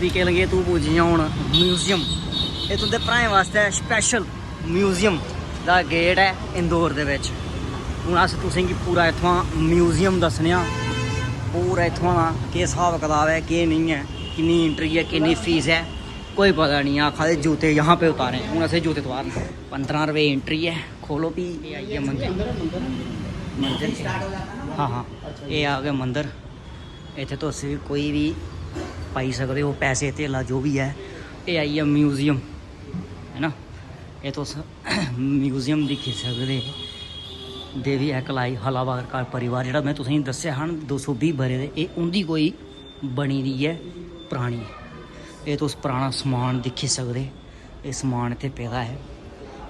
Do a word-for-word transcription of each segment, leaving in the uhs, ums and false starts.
केह् लगे तूं पुज्जी गेआ हून म्यूजियम। एह् तुं'दे भ्राएं बास्तै स्पैशल म्यूजियम दा गेट ऐ इंदौर दे बिच। हून अस तुसेंगी पूरा इत्थुआं म्यूजियम दस्सने आं, पूरा इत्थुआं दा केह् स्हाब कताब ऐ, केह् नेईं ऐ, किन्नी एंट्री ऐ, किन्नी फीस ऐ, कोई पता निं। आखा दे जूते यहाँ पे उतारे, हून असें जूते तुआरने। पंदरां रपेऽ एंट्री ऐ। खोलो भी। एह् आई गेआ मंदर। मंदर। हाँ, हाँ, एह् आ गेआ मंदर। इत्थै तुस बी कोई बी पाई सकदे ओ, पैसे धेला जो बी ऐ। एह् आई गेआ म्यूजियम, है ना? एह् तुस म्यूजियम दिक्खी सकदे। देवी एकलाई हलावार का परिवार, जेह्ड़ा में तुसेंगी दस्सेआ हा ना, दो सौ बीह् ब'रे दे, एह् उं'दी कोई बनी दी ऐ परानी। एह् तुस पराना समान दिक्खी सकदे। एह् समान इत्थै पेदा ऐ।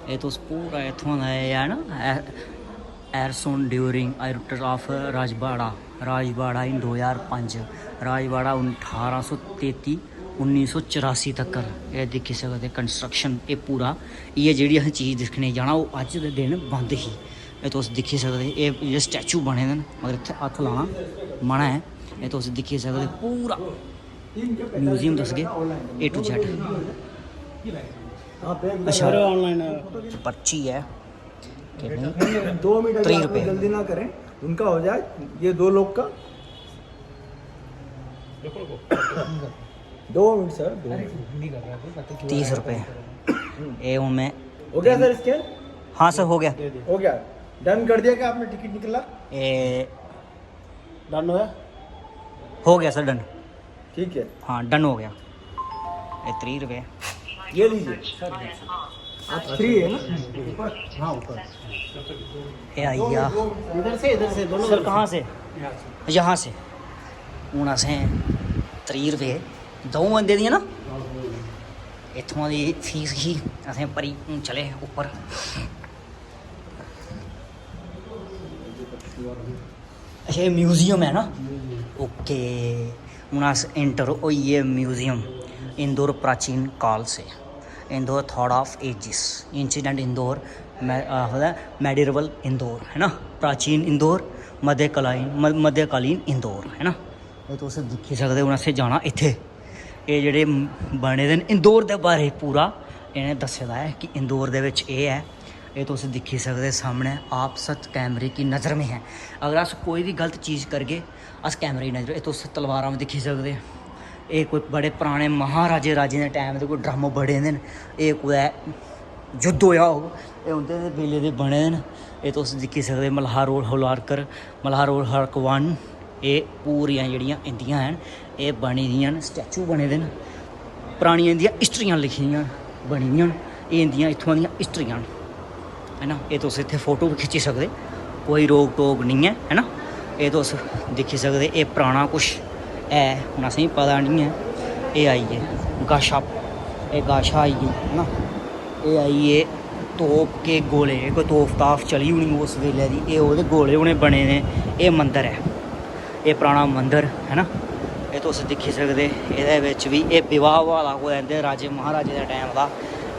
एह् तुस पूरा इत्थुआं दा एह् ऐ ना, एरसोन ड्यूरिंग आइरुटर ऑफ राजबाड़ा, राजबाड़ा इन दो ज्हार पंज, राजबाड़ा ठारां सौ तेती उन्नी सौ चरासी तक्कर। एह् दिक्खी सकदे कंस्ट्रक्शन, एह् पूरा, इ'यै जेह्ड़ी असें चीज दिक्खने गी जाना, ओह् अज्ज दे दिन बंद ही। एह् तुस दिक्खी सकदे, एह् जेह्ड़े स्टैचू बने दे न, मगर इत्थै हत्थ लाना मना ऐ। एह् तुस दिक्खी सकदे, पूरा म्यूजियम दसगे, A to Z। अच्छा, ऑनलाइन पर्ची ऐ, किन्नी? दो मिनट, त्रीह रुपये। जल्दी ना करें, उनका हो जाए, ये दो लोग का। दो मिनट सर, दो मिनट। तीस रुपये। ये हूँ मैं हो गया सर स्कैन? हाँ सर, हो गया। हो गया। डन कर दिया क्या आपने? टिकट निकला? ये डन हो गया? हो गया सर, डन। ठीक है। हाँ, डन हो गया। ये त्रीह रुपये। ये लीजिए। आप फ्री है ना? हाँ, ऊपर। ये आई गया। इधर से, इधर से, दोनों सर, कहाँ से? यहाँ से। हूँ असें त्रीह रुपये दो बंदे दी ना, इत्थुआं दी फीस ही। असें भरी, हूँ चले उप्पर। अच्छा, एह् म्यूजियम ऐ ना? ओके, हून अस एंटर होई गे म्यूजियम। इंदौर प्राचीन काल से, Indore thought of ages, incident Indore, मै-, आखदा मेडिवल इंदौर, है ना? प्राचीन इंदौर, मध्यकालीन, म-, मध्यकालीन इंदौर, है ना? एह् तुस दिक्खी सकदे। हून असें जाना इत्थै, एह् जेह्ड़े बने दे न इंदौर दे बारे च पूरा इ'नें दस्से दा ऐ कि इंदौर दे बिच एह् ऐ। एह् तुस दिक्खी सकदे सामनै, आप सच कैमरे की नज़र में है। अगर अस कोई बी गलत चीज़ करगे, अस कैमरे की नज़र, एह् तुस तलवारां बी दिक्खी सकदे। एह् कोई बड़े पराने महाराजे राजें दे टैम दे कोई ड्रम बड़े दे न। एह् कुतै युद्ध होया होग, एह् उं'दे बेल्ले दे बने दे न। एह् तुस दिक्खी सकदे मल्हार होलारकर, मल्हार होलारक वन। एह् पूरियां जेह्ड़ियां इंदियां हैन, एह् बनी दियां न, स्टैचू बने दे न। परानियां इंदियां हिस्ट्रियां लिखी दियां न, बनी दियां न। एह् इंदियां इत्थुआं दियां हिस्ट्रियां न, है ना? एह् तुस इत्थै फोटो बी खिच्ची सकदे, कोई रोक टोक निं ऐ, है ना? एह् तुस दिक्खी सकदे, एह् पराना कुछ ऐ, हून असेंगी पता निं ऐ। एह् आई गे गाशा, एह् गाशा आई गेई, है ना? एह् आई गे तोप के गोले, कोई तोप ताप चली होनी उस बेल्लै दी, एह् ओह्दे गोले उ'नें बने दे। एह् मंदर ऐ, एह् पराना मंदर, है ना? एह् तुस दिक्खी सकदे, एह्दे बिच बी एह् विवाह होआ दा कुतै इं'दे राजे महाराजे दे टैम दा।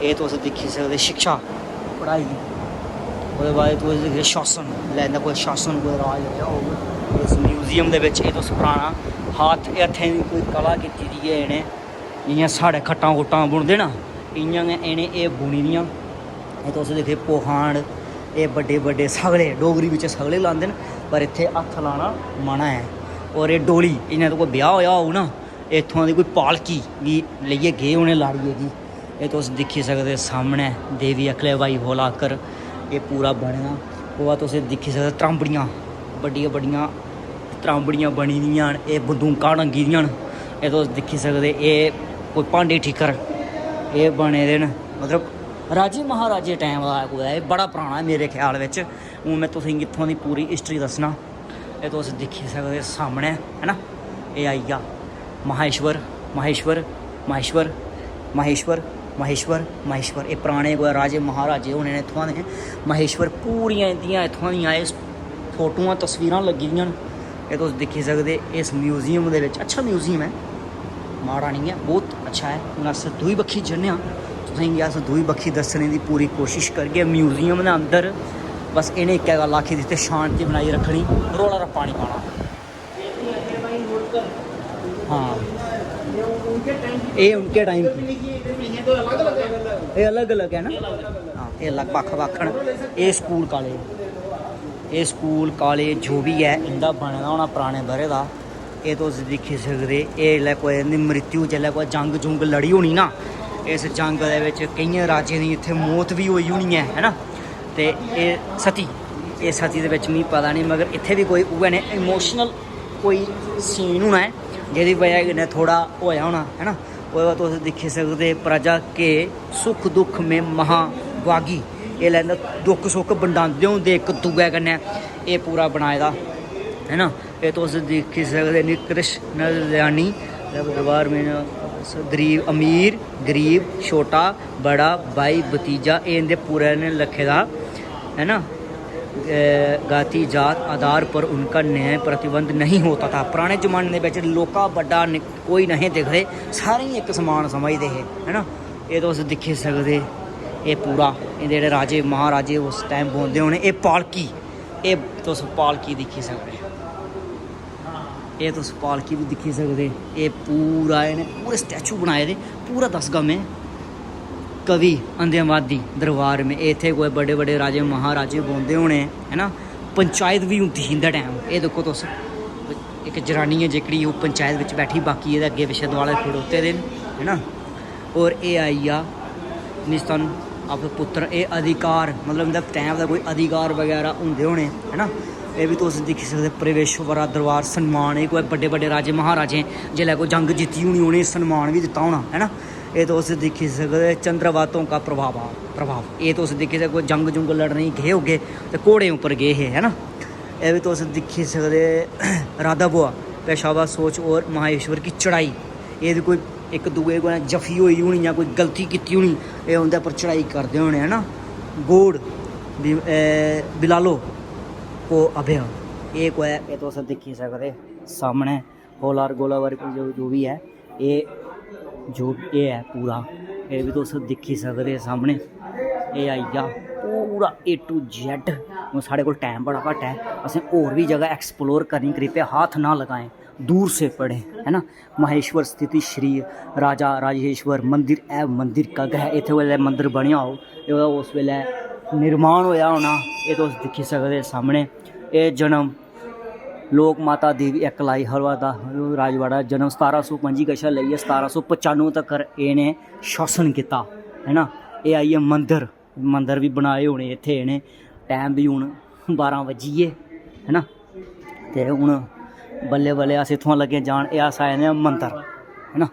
एह् तुस दिक्खी सकदे शिक्षा, पढ़ाई, ओह्दे बाद तुस दिखदे शासन, लै इं'दा कोई शासन, कोई राज रेहा होग। इस म्यूजियम दे बिच एह् तुस पराना हत्थ, एह् हत्थें दी कोई कला कीती दी ऐ इ'नें, जि'यां साढ़े खट्टां खुट्टां बुनदे ना, इ'यां गै इ'नें एह् बुनी दियां। एह् तुस दिखदे पोहांड, एह् बड्डे बड्डे सगले, डोगरी बिच्च सगले लांदे न, पर इत्थै हत्थ लाना मना ऐ। होर एह् डोली, इ'यां ते कोई ब्याह् होएआ होग ना, इत्थुआं दी कोई पालकी बी लेइयै गे होने लाड़िये गी। एह् तुस दिक्खी सकदे सामनै देवी अकले बाई होलाकर, एह् पूरा बने दा। ओह् तुस दिक्खी सकदे त्रांबड़ियां, बड्डियां बड्डियां त्रांबड़ियां बनी दियां न, एह् बंदूकां टंगी दियां न। एह् तुस दिक्खी सकदे, एह् कोई भांडे ठीकर एह् बने दे न, मतलब राजे महाराजे टैम दा कुतै, एह् बड़ा पराना ऐ मेरे ख्याल बिच। हून में तुसेंगी इत्थुआं दी पूरी हिस्ट्री दस्सना। एह् तुस दिक्खी सकदे सामनै, है ना? एह् आई गेआ माहेश्वर, माहेश्वर, माहेश्वर, माहेश्वर, माहेश्वर, माहेश्वर। एह् पराने कुतै राजे महाराजे होने न इत्थुआं दे। माहेश्वर पूरियां इं'दियां इत्थुआं दियां एह् फोटोआं, तस्वीरां लग्गी दियां न। एह् तुस दिक्खी सकदे इस म्यूजियम दे बिच। अच्छा म्यूजियम ऐ, माड़ा निं ऐ, बहुत अच्छा ऐ। हून अस दूई बक्खी जन्ने आं, तुसेंगी अस दूई बक्खी दस्सने दी पूरी कोशश करगे। म्यूजियम दे अंदर बस इ'नें इक्कै गल्ल आखी दी, इत्थै शांति बनाई रक्खनी, रौला रप्पा निं पाना। हाँ, ये उनके टाइम की, ये अलग अलग है ना। हाँ, ये अलग बक्ख बक्ख न। ये स्कूल कालेज, ये स्कूल कालेज जो बी ऐ, इं'दा बने दा होना पराने ब'रे दा। एह् तुस दिक्खी सकदे, एह् जेल्लै कोई इं'दी मृत्यु, जेल्लै कोई जंग जुंग लड़ी होनी ना, इस जंग दे बिच केइयें राजें दी इत्थै मौत बी होई होनी ऐ, है ना। ते एह् सती, एह् सती दे बिच मिगी पता निं, मगर इत्थै बी कोई उ'ऐ नेह् इमोशनल कोई सीन होना ऐ, जेह्दी बजह कन्नै थोह्ड़ा होएआ होना, है ना। ओह्दे बाद तुस दिक्खी सकदे, प्रजा के सुख दुख में महाभागी, एह् लैंदा दुख सुख बंडांदे होंदे इक दूए कन्नै, एह् पूरा बनाए दा, है ना। एह् तुस दिक्खी सकदे, निकृष्ट नरयानी, दरबार में गरीब अमीर, गरीब, छोटा, बड़ा, भाई, भतीजा, एह् इं'दे पूरे ने लक्खे दा, है ना। अ, जाति जात आधार पर उनका न्याय प्रतिबंध नहीं होता था। पराने जमाने दे बिच लौह्का बड्डा नि-, कोई नहीं दिखदे, सारें गी इक समान समझदे हे, है ना। एह् तुस दिक्खी सकदे, एह् पूरा, एह् जेह्ड़े राजे महाराजे उस टाइम बौंह्दे होने, एह् पालकी, एह् तुस पालकी दिक्खी सकदे। एह् तुस पालकी बी दिक्खी सकदे। एह् पूरा इ'नें पूरे स्टैचू बनाए दे, पूरा दसगा में। कवि अंध्यवादी दरबार में, इत्थै कोई बड्डे बड्डे राजे महाराजे बौंह्दे होने, है ना। पंचायत बी होंदी ही इं'दे टैम। एह् दिक्खो तुस, इक जनानी ऐ जेह्कड़ी ओह् पंचायत बिच्च बैठी, बाकी एह्दे अग्गें पिच्छें दोआले खड़ोते दे न, है ना। होर एह् आई गेआ निस्तन अप पुत्र, एह् अधिकार, मतलब इं'दे टैम दा कोई अधिकार बगैरा होंदे होने, है ना। एह् बी तुस दिक्खी सकदे, प्रवेश्वरा दरबार सन्मान, एह् कोई बड्डे बड्डे राजे महाराजें जेल्लै कोई जंग जित्ती होनी, उ'नेंगी सन्मान बी दित्ता होना, है ना। एह् तुस दिक्खी सकदे, चंद्रवातों का प्रभाव, प्रभाव, एह् तुस दिक्खी सकदे, कोई जंग जुंग लड़ने गी गे होगे ते घोड़ें उप्पर गे हे, है ना। एह् बी तुस दिक्खी सकदे, राधा बुआ, पेशावा सोच और महाईश्वर की चढ़ाई, एह् बी कोई इक दूए कोला जफी होई होनी जां कोई गलती कीती होनी, एह् उं'दे पर चढ़ाई करदे होने, है ना। गोड़ बि-, ए, बिलालो को अभय, एह् कोई, एह् तुस दिक्खी सकदे सामनै होलार गोलावर जो, जो बी ऐ, एह् जो एह् ऐ पूरा, एह् बी तुस दिक्खी सकदे सामनै। एह् आई गेआ पूरा A to Z। हून साढ़े कोल टैम बड़ा घट्ट ऐ, असें होर बी जगह एक्सप्लोर करनी, कृपया हाथ ना लगाएं, दूर से पढ़ें, है ना। महेश्वर स्थिति श्री राजा राजेश्वर मंदिर, ऐ मंदिर कग है, इत्थै उसलै मंदिर बनेआ होग, एह् उस बेल्लै निर्माण होएआ होना। एह् तुस दिक्खी सकदे सामनै, एह् जन्म लोक माता देवी इक लाई हलवा दा राजवाड़ा, जन्म सतारां सौ पंजी कशा लेइयै सतारां सौ पचानुए तक्कर इ'नें शासन कीता, है ना। एह् आई गे मंदर, मंदर बी बनाए होने इत्थै इ'नें। टैम बी हून बारां बज्जी गे, है ना। ते हून बल्लें बल्लें अस इत्थुआं लग्गे जान, एह् अस आए दे आं मंदर, है ना।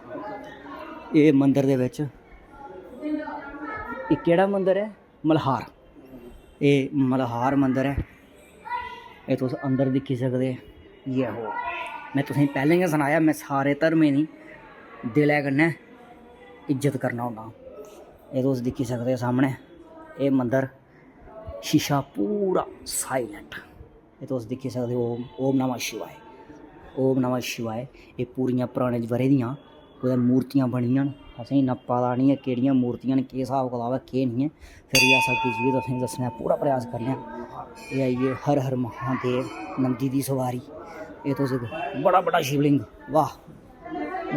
एह् मंदर दे बिच, एह् केह्ड़ा मंदर ऐ? मल्हार। एह् मल्हार मंदर ऐ। एह् तुस अंदर दिक्खी सकदे। ये हो, में तुसेंगी पैह्लें गै सनाया, में सारे धर्में दी दिलै कन्नै इज्जत करना होन्ना। एह् तुस दिक्खी सकदे सामनै, एह् मंदर, शीशा पूरा साइलेंट। एह् तुस दिक्खी सकदे, ओम, ओम नमः शिवाय, ओम नमः शिवाय। एह् पूरियां पराने ब'रे दियां कुतै मूर्तियां बनी दियां न, असेंगी इन्ना पता निं ऐ केह्ड़ियां मूर्तियां न, केह् स्हाब कताब ऐ, केह् निं ऐ। फिर बी अस अग्गें जाइयै तुसेंगी दस्सने दा पूरा प्रयास करने आं। एह् आई गे हर हर महादेव, नंदी दी सवारी। एह् तुस बड़ा बड्डा शिवलिंग, वाह,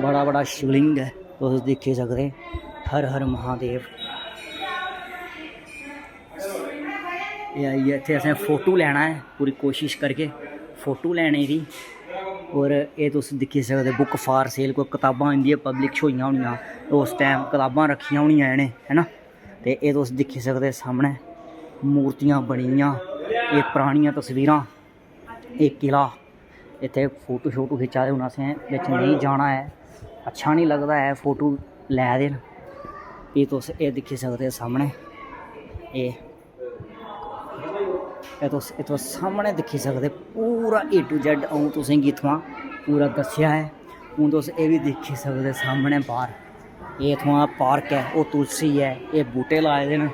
बड़ा बड्डा शिवलिंग ऐ, तुस दिक्खी सकदे। हर हर महादेव। एह् आई गेआ, इत्थै असें फोटो लैना ऐ, पूरी कोशिश करगे फोटो लैने दी। होर एह् तुस दिक्खी सकदे, book for sale, कोई कताबां इं'दियां पब्लिश होइयां होनियां, उस टैम कताबां रक्खियां होनियां इ'नें, है ना। ते एह् तुस दिक्खी सकदे सामनै मूर्तियां बनी दियां, एह् परानियां तस्वीरां, एह् किला। इत्थै फोटो शोटो खिच्चा दे, हून असें बिच नेईं जाना ऐ, अच्छा निं लगदा ऐ फोटो लै दे न। फ्ही तुस एह् दिक्खी सकदे सामनै, एह्, एह् तुस, एह् तुस सामनै दिक्खी सकदे पूरा A to Z। अ'ऊं तुसेंगी इत्थुआं पूरा दस्सेआ ऐ। हून तुस एह् बी दिक्खी सकदे सामनै बाह्र, एह् इत्थुआं पार्क ऐ, ओह् तुलसी ऐ, एह् बूह्टे लाए दे न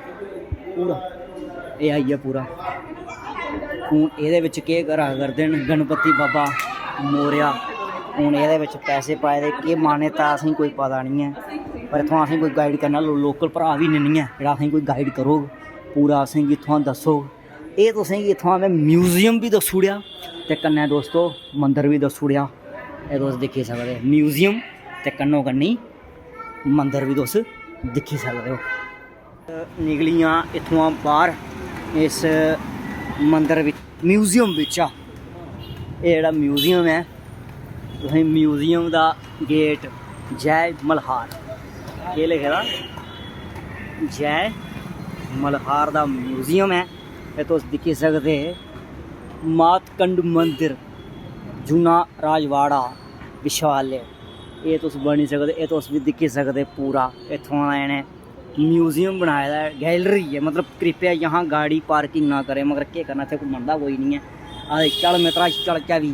पूरा। एह् आई गेआ पूरा। हून एह्दे बिच केह् करा करदे न गणपति बाबा मौर्या? हून एह्दे बिच पैसे पाए दे, केह् मान्यता असेंगी कोई पता निं ऐ, पर इत्थुआं असेंगी कोई गाइड करने आह्ला लोकल भ्राऽ बी निं ऐ जेह्ड़ा असेंगी कोई गाइड करोग, पूरा असेंगी इत्थुआं दस्सोग। एह् तुसेंगी इत्थुआं में म्यूजियम बी दस्सी ओड़ेआ ते कन्नै दोस्तो मंदर बी दस्सी ओड़ेआ। एह् तुस दिक्खी सकदे म्यूजियम ते कन्नो कन्नी मंदर बी तुस दिक्खी सकदे ओ। निकलियां इत्थुआं बाह्र इस मंदर बिच, म्यूजियम बिच्चा। एह् जेह्ड़ा म्यूजियम ऐ, तुसें म्यूजियम दा गेट जय मल्हार, केह् लिखे दा? जय मल्हार दा म्यूजियम ऐ। एह् तुस दिक्खी सकदे मातकंड मंदर, जूना राजवाड़ा विशाल ऐ। एह् तुस बनी सकदे, एह् तुस बी दिक्खी सकदे पूरा इत्थुआं दा इ'नें म्यूजियम बनाए दा ऐ, गैलरी ऐ, मतलब कृपया यहाँ गाड़ी पार्किंग ना करें, मगर केह् करना, इत्थै कोई मनदा कोई निं ऐ। आखदे चल मित्तरा चलचै बी,